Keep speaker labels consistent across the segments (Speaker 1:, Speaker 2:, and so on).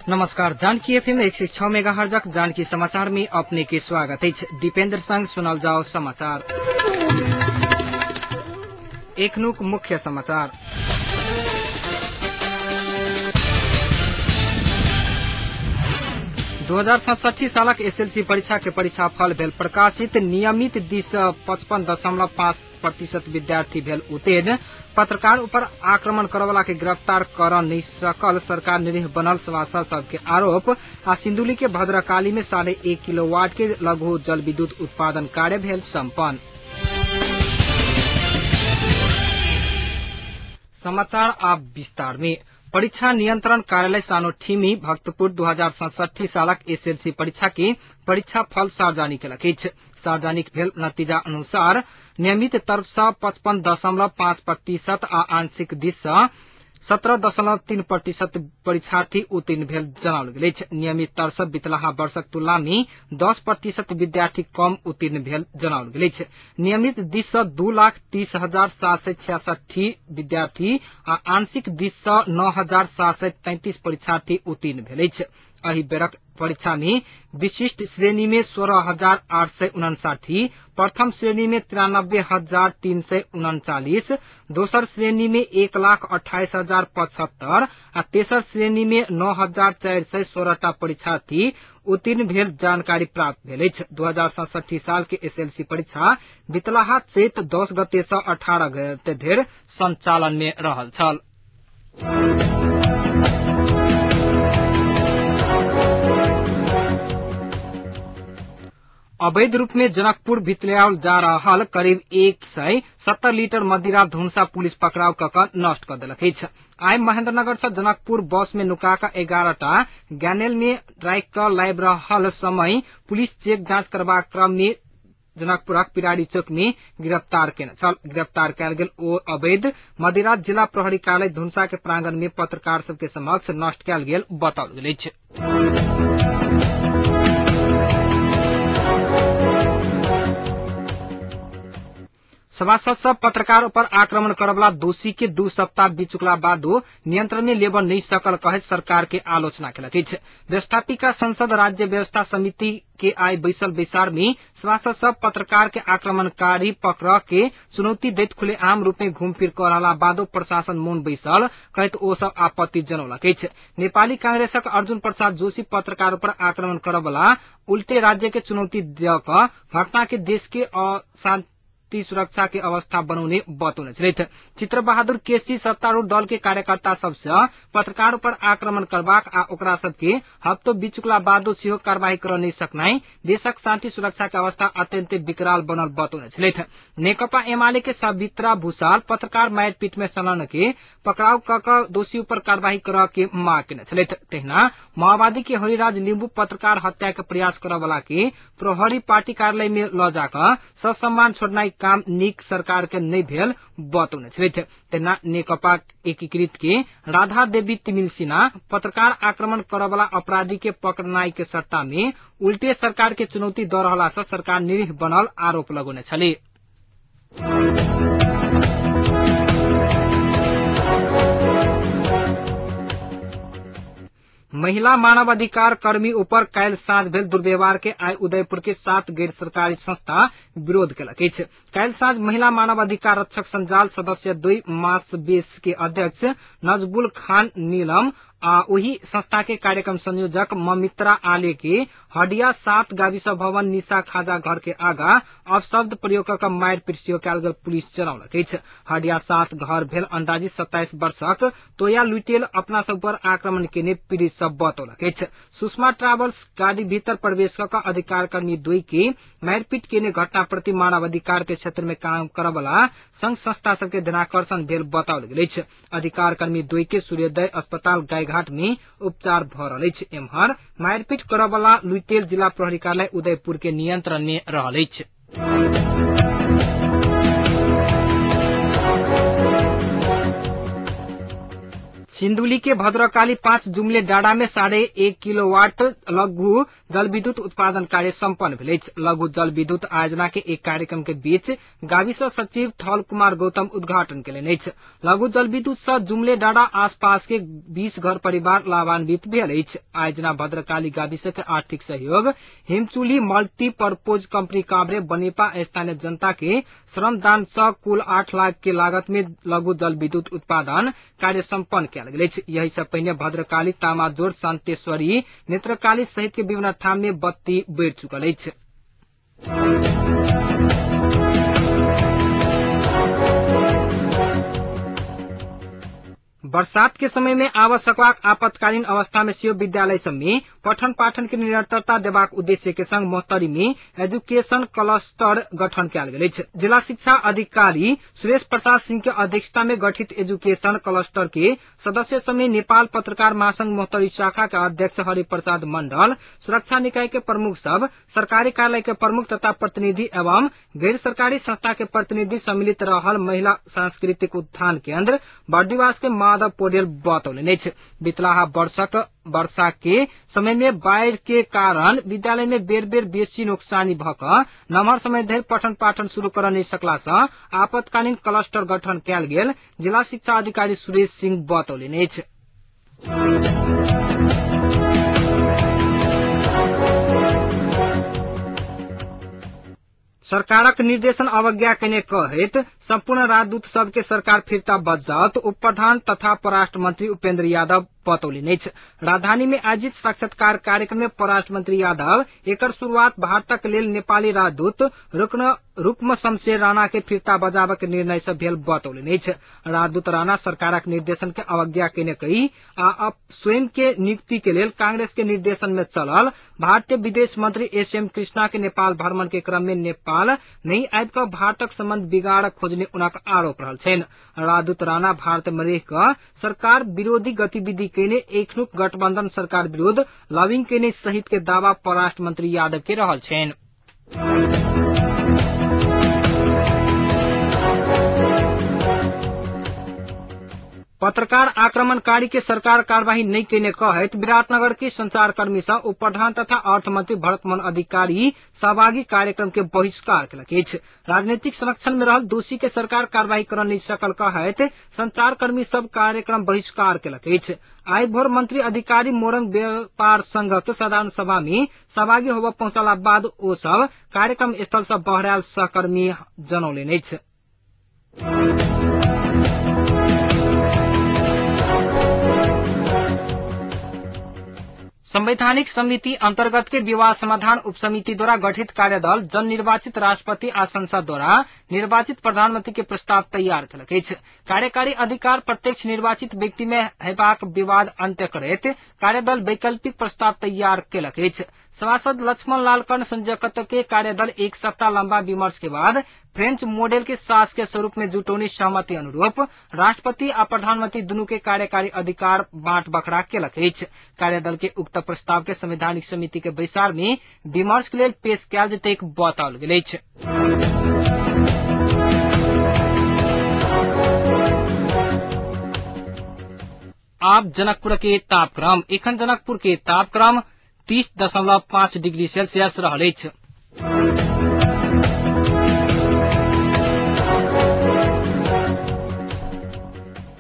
Speaker 1: नमस्कार, जानकी एफएम 106 मेगाहर्जक जानकी समाचार में अपने के स्वागत अछि। दीपेंद्र संग सुनल जाओ समाचार। एखनुक मुख्य समाचार। 2067 सालक एसएलसी परीक्षा के परीक्षा फल भेल प्रकाशित। नियमित दिस 55.5% विद्यार्थी भेल उत्तीर्ण। पत्रकार ऊपर आक्रमण करवला के गिरफ्तार कर नहीं सकल सरकार निरीह बनल सभासद सबके आरोप। आ सिंधुली के भद्रकाली में 1.5 किलोवाट के लघु जल विद्युत उत्पादन कार्य भेल सम्पन्न। समाचार आप विस्तार में। परीक्षा नियंत्रण कार्यालय सानो ठिमी भक्तपुर 2067 सालक एसएलसी परीक्षा के परीक्षा फल सार्वजनिक केलक अछि। सार्वजनिक भेल नतीजा अनुसार नियमित तर्फ सँ 55.5% आ आंशिक दिस सँ 17.3% परीक्षार्थी उत्तीर्ण भेल जनाओल गेल अछि। नियमित तर्फ सँ बितलाहा वर्षक तुलना में 10% विद्यार्थी कम उत्तीर्ण भेल जनाओल गेल अछि। नियमित दिस सँ 2,30,766 विद्यार्थी आ आंशिक दिस सँ 9,733 परीक्षार्थी उत्तीर्ण भेल अछि। एहि बेरक परीक्षा में विशिष्ट श्रेणी में 16,859, प्रथम श्रेणी में 93,339, दोसर श्रेणी में 1,28,075 आ तेसर श्रेणी में 9,416 परीक्षार्थी उत्तीर्ण भेल जानकारी प्राप्त भेल अछि। 2067 साल के एसएलसी परीक्षा बितलाहा चैत 10 गते सँ 18 गते धरि संचालन में रहल छल। अवैध रूप में जनकपुर भितरियाओल जा रहल करीब 170 लीटर मदिरा धुनसा पुलिस पकड़ाव क नष्ट क देलक अछि। आइ महेंद्रनगर से जनकपुर बस में नुका क 11टा गैनेल में राखि क लाबि रहल समय पुलिस चेक जांच करबाक क्रम में जनकपुरक पिराड़ी चौक में गिरफ्तार केने छल। गिरफ्तार कयल गेल ओ अवैध मदिरा जिला प्रहरी कार्यालय धुनसा के प्रांगण में पत्रकार सबके समक्ष नष्ट कयल गेल बताओल गेल अछि। सभासद सब पत्रकार पर आक्रमण करवला दोषी के 2 सप्ताह बीत चुकला बादो नियंत्रण में लेबऽ नहीं सकल कहैत सरकार के आलोचना केलक अछि। व्यवस्थापिका संसद राज्य व्यवस्था समिति के आइ बैसल बैसार में सभासद सब पत्रकार के आक्रमणकारी पकड़ के चुनौती दैत खुलेआम रूप में घूमफिर क रहला बादो प्रशासन मौन बैसल कहैत ओ सब आपत्ति जनौलक अछि। नेपाली कांग्रेसक अर्जुन प्रसाद जोशी पत्रकार पर आक्रमण करवला उल्टे राज्य के चुनौती द क घटना के देश के अशांति सुरक्षा के अवस्था बनौने बतौने छलथि। चित्र बहादुर केसी सत्तारूढ़ दल के कार्यकर्ता सबसे पत्रकार पर आक्रमण करबाक आ ओकरा सबके हफ्तो बीत चुकला बादो सेहो कार्रवाई कर नहीं सकनाई देशक शांति सुरक्षा के अवस्था अत्यंत विकराल बनल बतौने छलथि। नेकपा एमाले के सवित्रा भूषाल पत्रकार मारपीट में संलग्न के पकड़ाव क दोषी पर कार्रवाई कर के मांग केने छलथि। तहिना माओवादी के हरिराज लिम्बू पत्रकार हत्या के प्रयास करऽ वाला के प्रहरी पार्टी कार्यालय में ल जाकऽ ससम्मान छोड़नाई काम नीक सरकार के नहीं भेल बतौने छलथि। तहिना नेकपा एकीकृत के राधा देवी तिमिल सिन्हा पत्रकार आक्रमण करऽ वाला अपराधी के पकड़नाई के सट्टा में उल्टे सरकार के चुनौती द रहला से सरकार निरीह बनल आरोप लगौने छली। महिला मानवाधिकार कर्मी ऊपर काल्हि साँझ भेल दुर्व्यवहार के आइ उदयपुर के 7 गैर सरकारी संस्था विरोध केलक अछि। काल्हि साँझ महिला मानवाधिकार रक्षक संजाल सदस्य 2 मास बेस के अध्यक्ष नजबुल खान नीलम आ ओही संस्था के कार्यक्रम संयोजक ममित्रा आले के हडिया 7 गाविस भवन निशा खाजा घर के आगा अपशब्द प्रयोग क मारिपीट सेहो कयल गेल पुलिस जनौलक अछि। हडिया 7 घर भेल अंदाजी 27 वर्षक तोया लुटेल अपना सब पर आक्रमण केने पीड़ित सब बतौलक अछि। सुषमा ट्राभल्स गाड़ी भीतर प्रवेश क अधिकार कर्मी 2 के मारिपीट केने घटना प्रति मानवाधिकार के क्षेत्र में काम करवला संघ संस्था सबके ध्यानाकर्षण भेल बताओल गेल अछि। अधिकार कर्मी 2 के सूर्योदय अस्पताल गायघाट में उपचार भ रहल अछि। एम्हर मारपीट करवला लुटेल जिला प्रहरी कार्यालय उदयपुर के नियंत्रण में रहल अछि। सिन्धुली के भद्रकाली 5 जुम्ले डाँडा में 1.5 किलोवाट लघु जलविद्युत उत्पादन कार्य सम्पन्न भेल अछि। लघु जलविद्युत आयोजना के एक कार्यक्रम के बीच गाविस सचिव थल कुमार गौतम उद्घाटन केलनि अछि। लघु जलविद्युत सँ जुम्ले डाँडा आसपास के 20 घर परिवार लाभान्वित भेल अछि। आयोजना भद्रकाली गाविस के आर्थिक सहयोग हिमचुली मल्टीपर्पोज कंपनी काभ्रे बनेपा स्थानीय जनता के श्रमदान सँ कुल 8 लाख के लागत में लघु जलविद्युत उत्पादन कार्य सम्पन्न कयल गेल अछि। यही से पहिने भद्रकाली, तामाजोर, शान्तेश्वरी, नेत्रकाली सहित के विभिन्न ठाम में बत्ती बढ़ चुकल अछि। बरसात के समय में आवश्यक आपातकालीन अवस्था में सेहो विद्यालय सब में पठन पाठन के निरंतरता देबाक उद्देश्य के संग महोत्तरी में एजुकेशन क्लस्टर गठन कयल गेल अछि। जिला शिक्षा अधिकारी सुरेश प्रसाद सिंह के अध्यक्षता में गठित एजुकेशन क्लस्टर के सदस्य सब में नेपाल पत्रकार महासंघ महोत्तरी शाखा के अध्यक्ष हरिप्रसाद मंडल, सुरक्षा निकाय के प्रमुख सब, सरकारी कार्यालय के प्रमुख तथा प्रतिनिधि एवं गैर सरकारी संस्था के प्रतिनिधि सम्मिलित रहल महिला सांस्कृतिक उत्थान केन्द्र बर्दिवास के माधव पौडेल बतौलनि अछि। बितलाहा वर्षक वर्षा के समय में बाढ़ के कारण विद्यालय में बेर बेर बेसी नोकसानी भ क नमहर समय धरि पठन पाठन शुरू कर नहि सकला सँ आपातकालीन क्लस्टर गठन कयल गेल जिला शिक्षा अधिकारी सुरेश सिंह बतौलनि अछि। सरकारक निर्देशन अवज्ञा केने कहैत सम्पूर्ण राजदूत सबके सरकार फिर्ता बजाओत उप प्रधान तथा परराष्ट्र मंत्री उपेन्द्र यादव बतौलनि अछि। राजधानी में आयोजित साक्षात्कार कार्यक्रम में परराष्ट्र मंत्री यादव एकर शुरुआत भारतक लेल नेपाली राजदूत रुक्म शमशेर राणा के फिर्ता बजाबक निर्णय से भेल बतौलनि अछि। राजदूत राणा सरकारक निर्देशन के अवज्ञा केने कही आ स्वयं के नियुक्ति के लेल कांग्रेस के निर्देशन में चलल भारतीय विदेश मंत्री एस एम कृष्णा के नेपाल भ्रमण के क्रम में नेपाल नहीं आबि कऽ भारतक संबंध बिगाड़ खोजने उनक आरोप रहल छनि। राजदूत राणा भारत में रहि कऽ सरकार विरोधी गतिविधि केने एखनुक गठबंधन सरकार विरुद्ध लविंग केने सहित के दावा परराष्ट्र मंत्री यादव के रहल छनि। पत्रकार आक्रमणकारी के सरकार कार्यवाही नहीं केने कहैत विराटनगर के संचारकर्मी सँ उप प्रधान तथा अर्थमंत्री भरतमोहन अधिकारी सहभागी कार्यक्रम के बहिष्कार केलक अछि। राजनीतिक संरक्षण में रहल दोषी के सरकार कार्यवाही कर नहीं सकल कहैत संचारकर्मी सब कार्यक्रम बहिष्कार केलक अछि। आइ भोर मंत्री अधिकारी मोरंग व्यापार संघक साधारण सभा में सहभागी होबय पहुंचला बाद ओ सब कार्यक्रम स्थल सँ बहरायल सहकर्मी जनौलनि अछि। संवैधानिक समिति अंतर्गत के विवाद समाधान उपसमिति द्वारा गठित कार्यदल जननिर्वाचित राष्ट्रपति आ संसद द्वारा निर्वाचित प्रधानमंत्री के प्रस्ताव तैयार केलक अछि। कार्यकारी अधिकार प्रत्यक्ष निर्वाचित व्यक्ति में हेबाक विवाद अंत्य करैत कार्यदल वैकल्पिक प्रस्ताव तैयार केलक अछि। सभासद लक्ष्मण लाल कर्ण संयोजकत्व के कार्यदल एक सप्ताह लंबा विमर्श के बाद फ्रेंच मॉडल के शासकीय स्वरूप में जुटौनी सहमति अनुरूप राष्ट्रपति आ प्रधानमंत्री दुनू के कार्यकारी अधिकार बांट बखरा केलक अछि। कार्यदल के उक्त प्रस्ताव के संवैधानिक समिति के बैसार में विमर्श के लेल पेश कयल जेतैक बताओल गेल अछि। आब जनकपुर के तापक्रम। एखन जनकपुर के तापक्रम 30.5 डिग्री सेल्सियस रहल अछि।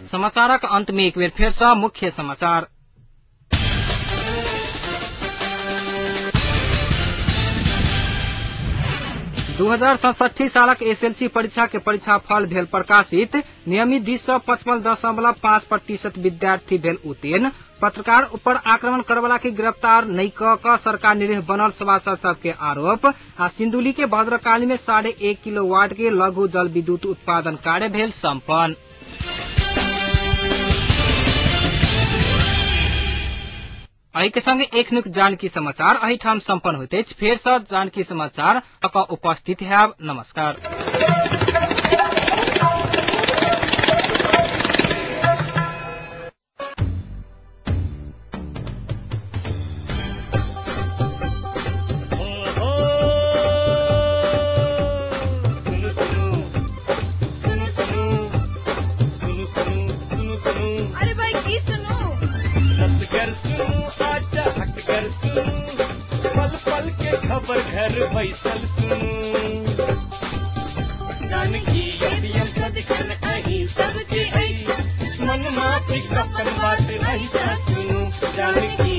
Speaker 1: समाचारक अंत में एक बेर फेर सँ मुख्य समाचार। 2067 सालक एसएलसी परीक्षा के परीक्षा फल भेल प्रकाशित। नियमित दिस सँ 55.5% विद्यार्थी भेल उत्तीर्ण। पत्रकार ऊपर आक्रमण करवला के गिरफ्तार नहीं क सरकार निरीह बनल सभासद सबके आरोप। आ सिंधुली के भद्रकाली में 1.5 किलोवाट के लघु जल विद्युत उत्पादन कार्य भेल सम्पन्न। एहि के संगे एखनुक जानकी समाचार एहिठाम सम्पन्न होइत अछि। फेर सँ जानकी समाचार उपस्थित हैब। नमस्कार।
Speaker 2: अरे भाई की। माफी कफन बात ऐसा सुनू जानकी।